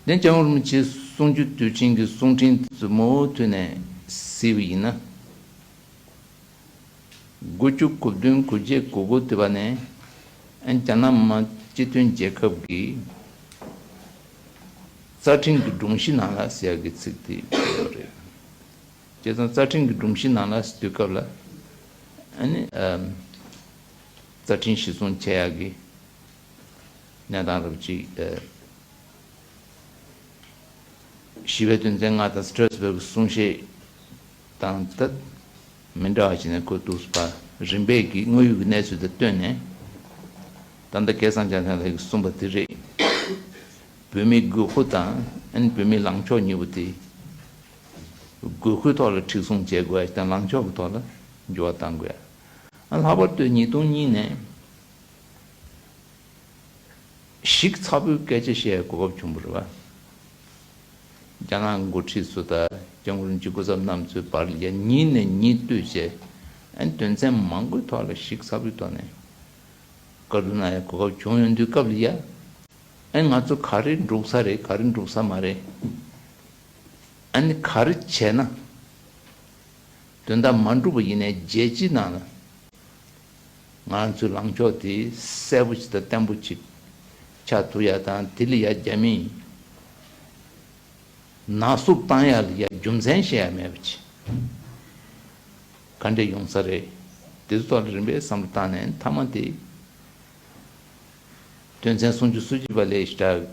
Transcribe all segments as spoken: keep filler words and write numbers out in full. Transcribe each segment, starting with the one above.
དེ་ནས་སྐྱབས་མགོན་རིན་པོ་ཆེའི་གསུང་ཆོས་དུས་ཆེན་གྱི་གསུང་འཕྲིན་དེ་ཚོ་མུ་མཐུད་ནས་གཟིགས་པ་ཡིན་ན། དགུ་བཅུ་གོ་བདུན་གོ་བརྒྱད་གོ་དགུ་དེ་བ་ནས་ཨ་ནི་རྒྱ་ནག་མི་དམངས་སྤྱི་མཐུན་རྒྱལ་ཁབ་ཀྱི་རྩ་ཁྲིམས་ཀྱི་སྒྲོམ་གཞི་ནང་ལ་ཟེར་ཡག་གི་ཚིག་དེ་ཡོད་རེད། བྱས་ཙང་རྩ་ཁྲིམས་ཀྱི་སྒྲོམ་གཞི་ནང་ལ་ཟེར་དུས་སྐབས་ལ་ཨ་ནི་ཨམ་རྩ་ཁྲིམས་གཞིར་བཟུང་བྱེད་ཡག་གི་གནས་སྟངས་རབ་ཅིག་ཨ། ཞི་བའི་དོན་ཚན་ལྔ་དང་སི་ཊར་སི་བྷར་གྱི་གསུང་བཤད་དང་ད་མི་འདྲ་བ་ཞིག་ནས་ཁོ་ཐུགས་སུ་པ་རིམ་པས་ཀྱི་དངོས་ཡོད་ཀྱི་གནས་ཚུལ་དང་བསྟུན་ནས་ད་ལྟ་སྐལ་བཟང་ལྕགས་ཐང་ལགས་ཀྱིས་གསུངས་པ་དེ་རེད། བོད་མིའི་དགོས་མཁོ་དང་ཨ་ནི་བོད་མིའི་ལངས་ཕྱོགས་གཉིས་པོ་དེ་དགོས་མཁོའི་ཐོག་ལ་མཁྲེགས་བཟུང་བྱེད་དགོས་ཡ་དང་ལངས་ཕྱོགས་ཀྱི་ཐོག་ལ་འགྱུར་བ་གཏང་དགོས་ཡ། ཨ་ལྷག་པར་དུ་ཉིས་སྟོང་གཉིས་ནས། ཞིག་ཚ་པོའི་སྐད་ཆ་བཤད་གོ་སྐབས་བྱུང་བ་རེད་བ། རྒྱ་ནག་འགོ་ཁྲིད་ཚོ་དང་སྐྱབས་མགོན་རིན་པོ་ཆེའི་སྐུ་ཚབ་རྣམ་ཚོའི་བར་ལ་ཡ་ཉིན་ནས་ཉིན་བསྟུད་བྱས་ཨན་དོན་ཚན་མང་པོའི་ཐོག་ལ་ཞིག་ཚ་པོའི་ཐོག་ནས་བཀའ་བསྡུར་གནང་ཡ་གོ་སྐབས་བྱུང་ཡོང་དུས་སྐབས་ལ་ཡ་ཨན་ང་ཚོ་ག་རེ་འགྲུབ་ས་རེད་ག་རེ་འགྲུབ་ས་མ་རེད། ཨན་ག་རེ་བྱས་ན། དོན་དག་མ་འགྲུབ་པ་ཡིན་ནའི་རྒྱལ་སྤྱིའི་ནང་ལ་ང་ཚོའི་ལངས་ཕྱོགས་དེ་གསལ་པོ་ཞིག་དང་བརྟན་པོ་ཅིག་ཆགས་ཐུབ་ཡ་དང་དེ་ལ་ཡ་རྒྱ་མིས་ནག་བསུབ་བཏང་ཡ་ལ་ཡ་རྒྱུ་མཚན་བཤད་ཡ་མེད་པ་ཅིག་ག་འདྲས་ཡོང་ས་རེད། དེ་ཚོ་ཐོག་ལ་རིམ་པས་བསམ་བློ་བཏང་ནས་མཐའ་མ་དེ། དོན་ཚན་སུམ་ཅུ་སོ་གཅིག་པ་ལས་ཞེ་དྲག་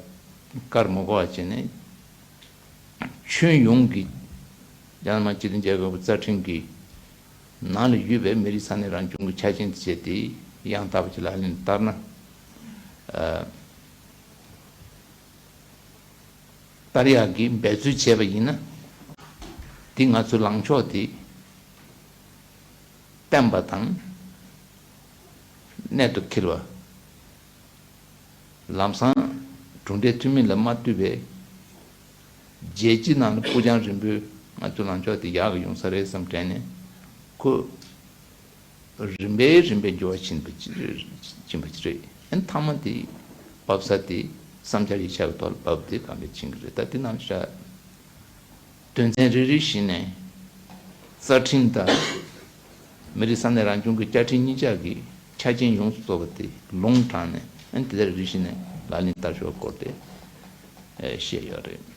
བཀར་མ་དགོས་པ་བྱས་ནས། ཁྱོན་ཡོངས་ཀྱི་རྒྱ་ནག་མི་དམངས་སྤྱི་མཐུན་རྒྱལ་ཁབ་ཀྱི་རྩ་ཁྲིམས་ཀྱི་ནང་ལ་ཡོད་པའི་མི་རིགས་ས་གནས་རང་སྐྱོང་གི་ཆ་རྐྱེན་དེ་བྱས་ཏེ་ཡང་དག་པ་ཅིག་ལག་ལེན་བསྟར་ན། ཨ། བསྟར་ཡག་གི་འབད་རྩོལ་བྱས་པ་ཡིན་ན། འདི་ང་ཚོའི་ལངས་ཕྱོགས་དེ་བརྟན་པ་དང་གནད་དུ་འཁེལ་བ། ལམ་སང་གྲུབ་འབྲས་ཐོན་མིན་ལ་མ་ལྟོས་པའི་རྒྱལ་སྤྱིའི་ནང་ལ་སྤུ་རྒྱང་རིང་པོའི་ང་ཚོའི་ལངས་ཕྱོགས་དེ་ཡག་གི་ཡོང་ས་རེད་བསམ་དྲན་ནས་ཁོ། རིམ་པས་རིམ་པས་འགྱུར་བ་ཕྱིན་པ་ཅི་ཕྱིན་པ་ཅི་རེད། ཨན་མཐའ་མ་དེ་བབས་ས་དེ་བསམ་འཆར་ཡིག་ཆ་གི་ཐོག་ལ་བབས་ཏེ་གང་འདྲ་ཕྱིན་གི་རེད། ད་དེ་ནང་བཞག་དོན་ཚན་རེ་རེ་བཞིན་ནས་རྩ་ཁྲིམས་དང་མི་རིགས་ས་གནས་རང་སྐྱོང་གི་བཅའ་ཁྲིམས་གཉིས་ཆ་གི་ཆ་རྐྱེན་ཡོངས་སུ་རྫོགས་པ་དེ་ལུང་དྲངས་ནས་ཨན་དེ་ལྟར་རེ་རེ་བཞིན་ནས་ལག་ལེན་བསྟར་ཕྱོགས་སྐོར་དེ་བཤད་ཡོད་རེད།